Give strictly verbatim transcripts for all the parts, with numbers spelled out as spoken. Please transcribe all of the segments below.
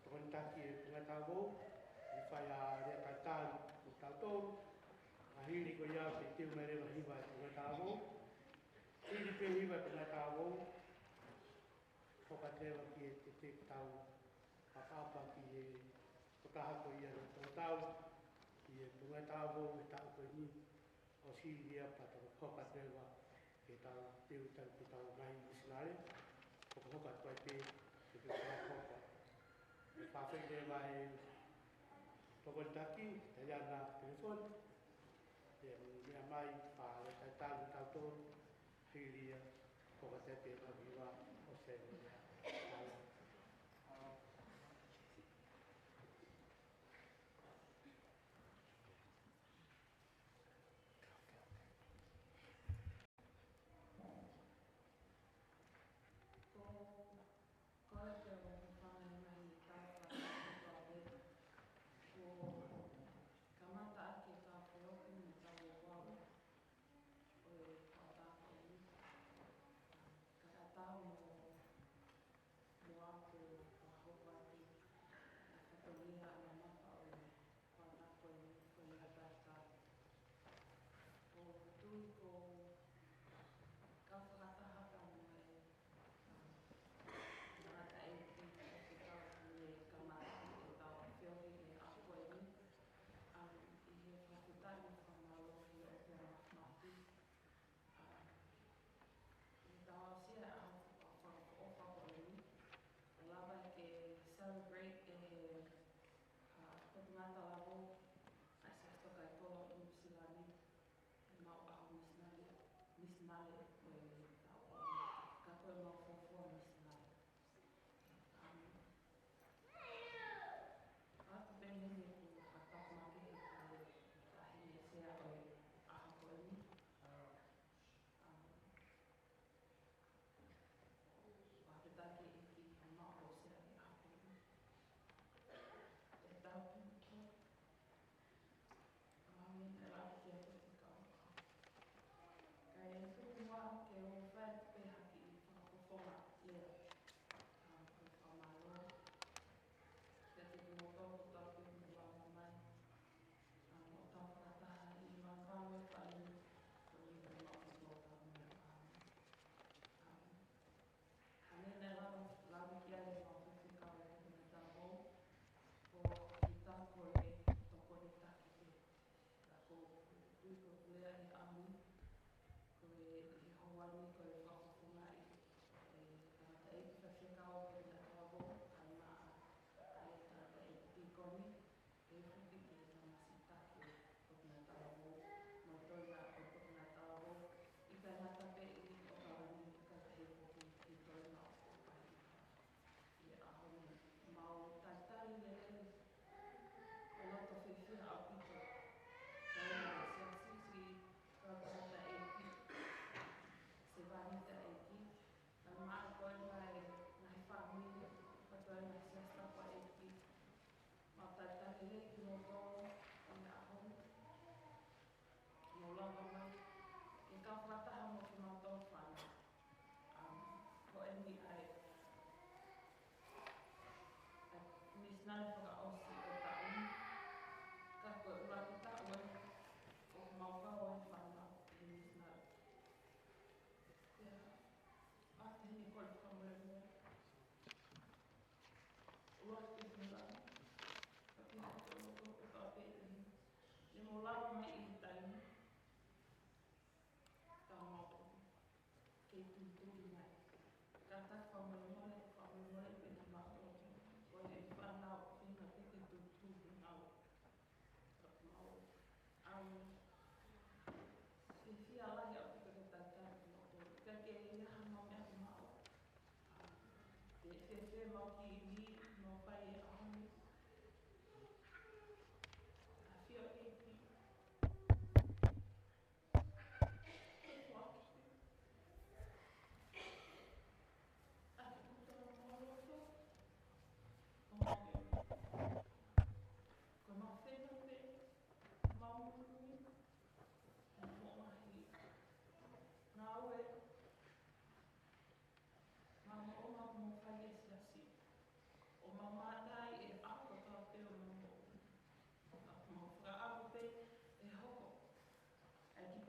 Tokonitaki e Punga Talavou, ʻi he fai ʻa e lea talitali mo kitautolu, ʻa e hili ko ia pea teu mai leva hiva e Punga Talavou. Hili pē hiva e Punga Talavou, hoko atu leva ki he tete ke tau fakaʻapaʻapa ki he tokotaha ko ia naʻe tō tau ʻi he Punga Talavou he taʻu ko eni, ʻo Sīlia pea tau hoko atu leva ke tau teu tau ke tau ngaahi misinale, hoko hoko atu ai pē ke tau hoko. ʻE fafai leva e tokonitaki, Taiana Pelefoni, ʻe meʻa mai, fai e lea talitali mo kitautolu, hili ia, hoko atu pē ʻetau hiva ʻo Sīlia. Ko, ko e te o fanga mai tau ka tau e, ko kamata ake ka feohi mo tau e wau, ʻo e tau tau e, ka tau mo, mo aku ka hoko atu, ʻa e fatongia ʻa e mapa ʻo e, ko e mapa ʻo e, ko e mapa tau. ʻOku ou tui ko e kau fakataha ka mo e, um, tangataʻeiki ʻoku tau ne kamata ʻetau feohi he ʻaho ko eni, um, ʻi he fakafetaʻi mo fakamālō he ʻoku ou maʻu, um, ʻi heʻetau aʻusia ʻa e ʻaho fakaʻofoʻofa ko eni, ʻe lava ke celebrate ʻe he, uh, Potungāue Talavou ʻa e Siasi Tokaipoʻou ʻi Nuʻusila ni, ʻemau ʻaho misinale, misinale ko e tau, ka ko ʻemau fuofua misinale. Um, ʻoatu pē eni ʻeku fakatapu makehe ki he taʻahine sea ʻo e ʻaho ko eni. Um, Fakafetaʻi ki he ʻEiki ʻi heʻemau aʻusia e ʻaho ko eni. ʻE tau pē. ʻĀmeni. ʻE lava ke tau fekau. Kae tuku muʻa ke u fai pē ha kiʻi fakafofonga lea. ʻA, ko e fakamālō kiate kimoutolu kotoa pē ʻoku mou lava mai. ʻA, ʻo tau fakataha ʻi he manava e fale ni, ko e ʻi he mau ki tō tau mea. ʻĀmeni. ʻĀmeni. Hangē naʻe lave, lave ki ai ʻemau faifekau ʻi he Potungāue Talavou, ko kita ko e tokonitaki pē. Ka ko e tui ko e lea ʻi he ʻaho ni, ko e ʻi he houa ni ko e fakafofongaʻi e tangataʻeiki faifekau ʻo e Potungāue Talavou, kae ʻumaʻā ʻa e tangataʻeiki tīkoni, ʻe futi ke na masitaki ʻo e Potungāue Talavou, mo e toenga ʻo e Potungāue Talavou, ʻikai ngata pē ʻi ʻAokalani, ka pehē foki ki he toenga ʻo e ʻaho ni. ʻI he ʻaho ni, mau talitali lelei, ʻoku loto fiefia ʻaupito. Kae ʻumaʻā e siasi, siʻi kau tangataʻeiki, sevāniti ʻa e ʻEiki, kae ʻumaʻā e toenga e ngaahi fāmili, ko e toenga e Siasi Tapu ʻa e ʻEiki. Mau talitali lelei kimoutolu ʻi he ʻaho ni. Mou lava mai ke kau fakataha mo kimautolu fānau. Um, ko eni ʻa e, ʻa e misinale fakaʻosi ʻo e taʻu ni. Ka ko e ʻuluaki taʻu eni ʻoku mau kau ai fānau ʻi he misinale. Pea, ʻoatu heni ko e fakamolemole. ʻUluaki pē fānau. Ka pehē atu ʻo loto kotoa pē ʻi he, ne mou lava mai ʻi he taimi. Ka mau kei tuʻutuʻuni mai. Kātaki fakamolemole, fakamolemole pē kimautolu. Ko e fānau, ʻuhinga pē ke tuʻutuʻuni mai. Ka mau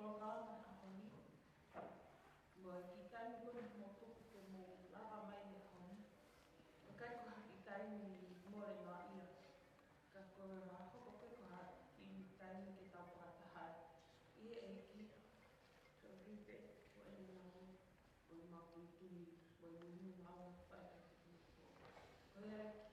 Polokalama ʻaho ni. Mo e kiʻi taimi ko eni mo tuku ke mou lava mai he ʻaho ni. ʻIkai ko ha kiʻi taimi mole noa ia. Ka ko e hoko ko e ko ha kiʻi taimi ke tau fakataha ai. ʻI he ʻEiki, ko e kipe, ko e nau, ko e makutu, ko e nunu mau fai. Ko e ʻEiki,